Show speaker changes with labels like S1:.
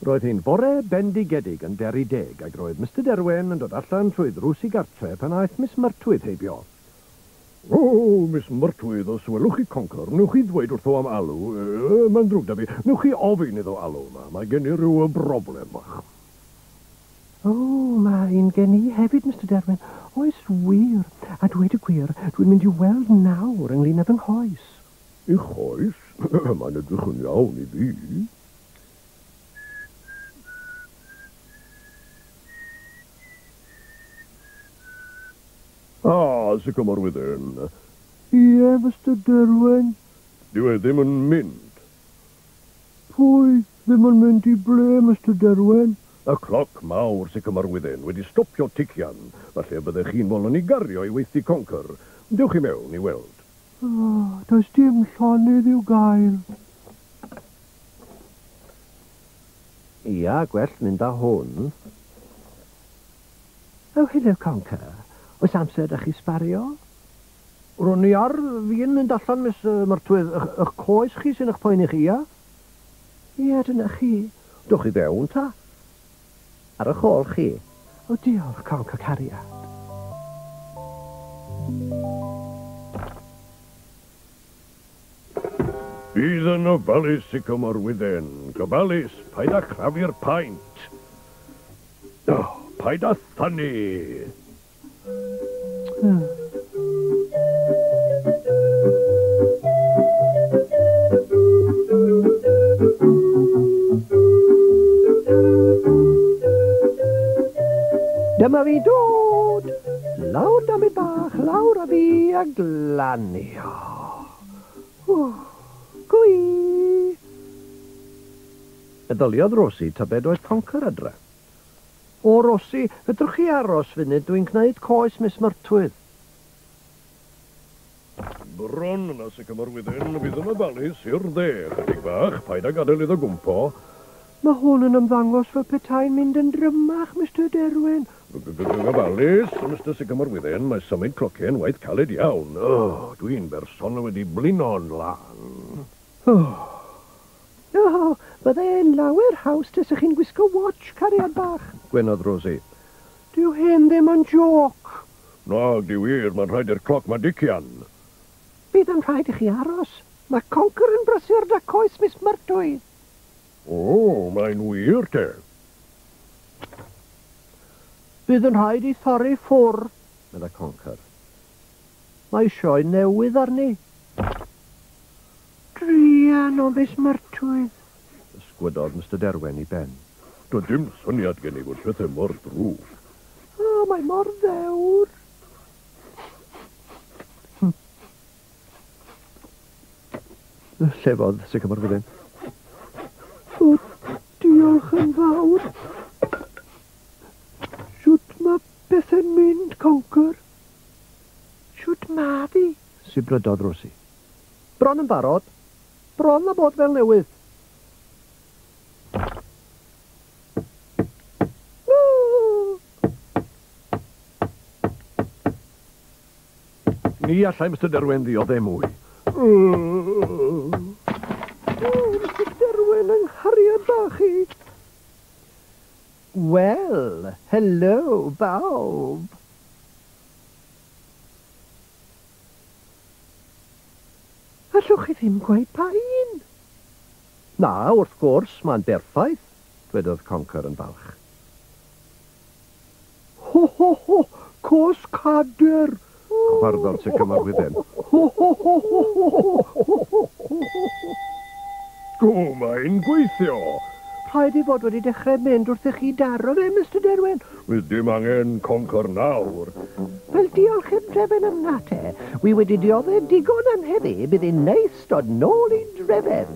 S1: Roedd hi'n fore bendigedig yn Deri Deg ac roedd Mister Derwen yn dod allan trwy ddrws ei gartre pan aeth Miss Myrtwydd heibio. O, Miss Myrtwydd, os welwch chi Conker, wnewch chi ddweud wrtho am alw, yy, mae'n ddrwg 'da fi, wnewch chi ofyn iddo alw yma, mae gen i ryw broblem fach.
S2: O, mae un gen i hefyd, Mister Derwen. Oes wir, a dweud y gwir, dwi'n mynd i'w weld nawr ynglŷn â fy nghoes.
S1: I'ch choes? Mae'n edrych yn iawn i fi. Ah, Sycamore Within.
S2: Ie, Mister Derwen.
S1: Dyw e ddim yn mynd.
S2: Pwy ddim yn mynd i ble, Mister Derwen?
S1: Y cloc mawr, Sycamore Within, wedi stopio tician. Falle y byddech chi'n fodlon i gario i weithdy Conker. Dewch i mewn i weld.
S2: O, does dim llonydd i'w gael.
S1: Ia, gwell mynd â hwn.
S2: O, helo, Conker. Oes amser 'da chi sbario?
S1: Ro'n i ar fin mynd allan, Miss Myrtwydd. Ych coes chi sy'n eich poeni chi, ia?
S2: Ia, dyna chi.
S1: Dewch i fewn, ta.
S2: Ar eich ôl chi. O, diolch, Conker cariad.
S1: Bydd yn ofalus, Sycamore Wydden. Gofalus, paid â chrafu'r paent. O, paid â thynnu.
S2: Dyma fi dod! Lawr, David bach, lawr â fi a glanio. Gwi!
S1: Meddyliodd Rosie tybed oedd Conker adre.
S2: O, Rosie, fedrwch chi aros funud, dwi'n gneud coes Miss Myrtwydd.
S1: Bron yna, Sycamore Within, fydd yn ofalus i'r dde, chydig bach, paid â gadael iddo gwmpo.
S2: Mae hwn yn ymddangos fel petai'n mynd yn drymach, Mister Derwen.
S1: Gofalus, Mister Sycamore Within, mae symud clociau'n waith caled iawn. O, dwi'n bersonol wedi blino'n lân.
S2: O, o, bydde lawer haws tasech chi'n gwisgo watch, cariad bach.
S1: Gwenodd Rosie.
S2: Dyw hyn ddim yn jôc.
S1: Nag di wir, mae'n rhaid i'r cloc 'ma dician.
S2: Bydd yn rhaid i chi aros. Mae Conker yn brysur 'da coes Miss Myrtwydd.
S1: O, mae'n wir te.
S2: Bydd yn rhaid i thorri ffwr, medda Conker. Mae sioe newydd arni. Druan o Miss Myrtwydd.
S1: Ysgwydodd Mister Derwen i ben. Doedd dim syniad gen i fod pethau mor ddrwg.
S2: O, mae mor ddewr.
S1: Llefodd Sycamore Within.
S2: O, diolch yn fawr. Shwt mae pethau'n mynd, Conker? Shwt ma fi?
S1: Sibrydodd Rosie.
S2: Bron yn barod. Bron a bod fel newydd.
S1: Ni allai Mister Derwen ddioddef mwy.
S2: O, Mister Derwen, yng nghariad bach i. Wel, helo, bawb. Allwch chi ddim gweud pa un?
S1: Na, wrth gwrs, mae'n berffaith, dwedodd Conker yn falch.
S2: Ho, ho, ho, cos cader!
S1: Chwarddodd Sycamore Within.
S2: Ho, ho, ho, ho, ho, ho, ho, ho, ho.
S1: O, mae'n gweithio!
S2: Rhaid ei fod wedi dechrau mynd wrth i chi daro fe, Mister Derwen.
S1: Fydd dim angen Conker nawr.
S2: Wel, diolch i'r drefn yna te. Wi wedi diodde digon am heddi, bydd hi'n neis dod nôl i drefen.